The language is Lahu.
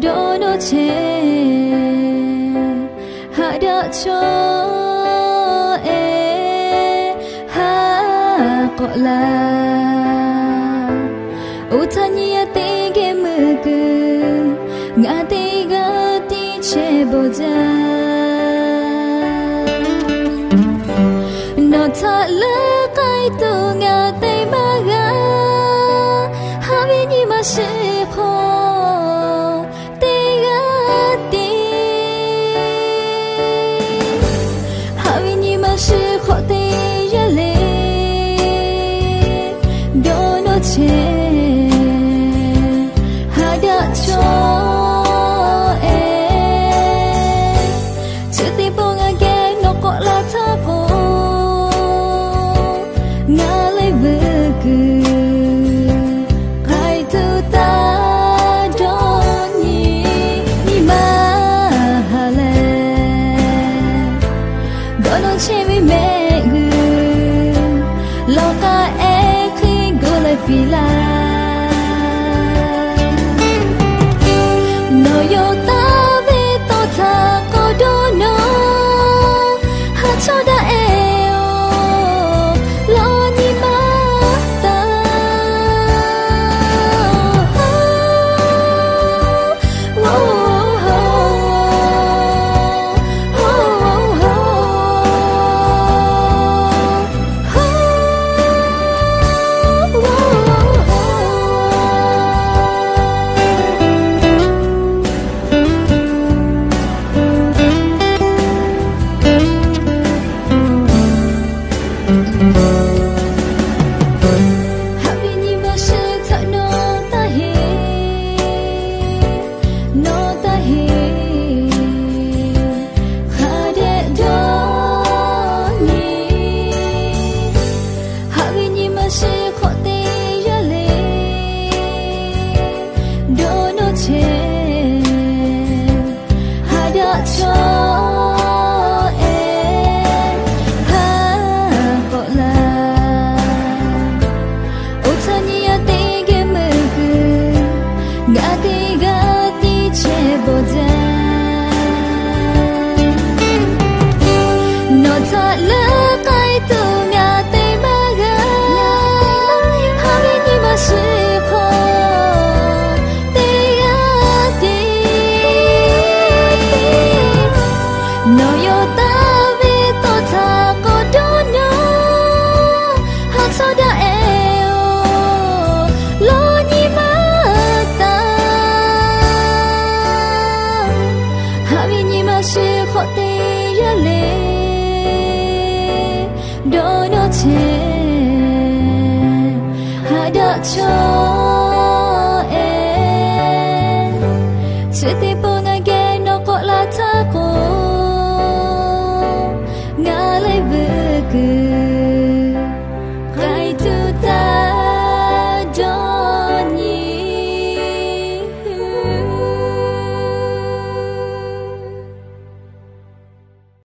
Dawˇ nawˇ chehˇ, haꞈ daꞈ chaw ehˉ, haˉ k'awꞈ laˇ. Oˇ htaˇ nyi a teˇ geh meuˇ kuiˬ, ngaˬ teˇ g'aˇ tiˉ chehˇ bawˬ jaˇ. Nawˬ htaꞈ leuˉ k'ai tuˬ ngaˬ te maˇ g'a. Haꞈ ve nyi ma shiˍ hk'aw teˇ g'aˇ tiˉ, haꞈ ve nyi ma shiˍ hk'aw teˇ yanˇ le. Dawˇ nawˇ chehˇ, haꞈ daꞈ chaw ehˉ. Chi teˇ pawˆ ngaˬ geh nawˬ k'awꞈ la htaˇ k'o, ngaˬ leh vuiˬ kuiˬ k'ai tuˬ taˇ dawˇ nyi. Nyi ma haˍ leh, dawˇ nawˇ chehˇ ve mehˆ g'uiˬ, lawˬ k'aˇ ehˉ hk'e gu leh fiˍ laˇ. Nawˬ yawˇ taˍ ve tawˇ htaꞈ k'awꞈ dawˇ nawˇ, haˉ chawˇ daꞈ ehˉ-oˬ, lawˬ nyi ma taˍ. Haꞈ ve nyi ma shiˍ htaꞈ nawˬ taˇ heˆ, nawˬ taˇ heˆ, hk'a dehꞈ dawˇ nyi. Haꞈ ve nyi ma shiˍ hk'aw teˇ yanˇ le. Dawˇ nawˇ chehˇ, haꞈ daꞈ chaw ehˉ, haˉ k'awꞈ laˇ. Oˇ htaˇ nyi a teˇ geh meuˇ kuiˬ, ngaˬ teˇ g'aˇ tiˉ chehˇ bawˬ jaˇ. Nawˬ htaꞈ leuˉ k'ai tuˬ ngaˬ te maˇ g'a. Haꞈ ve nyi ma shiˍ hk'aw teˇ g'aˇ tiˉ, nawˬ yawˇ taˍ ve tawˇ htaꞈ k'awꞈ dawˇ nawˇ, haˉ chawˇ daꞈ ehˉ-oˬ, lawˬ nyi ma taˍ. Haꞈ ve nyi ma shiˍ hk'aw teˇ yanˇ le. Dawˇ nawˇ chehˇ, haꞈ daꞈ chaw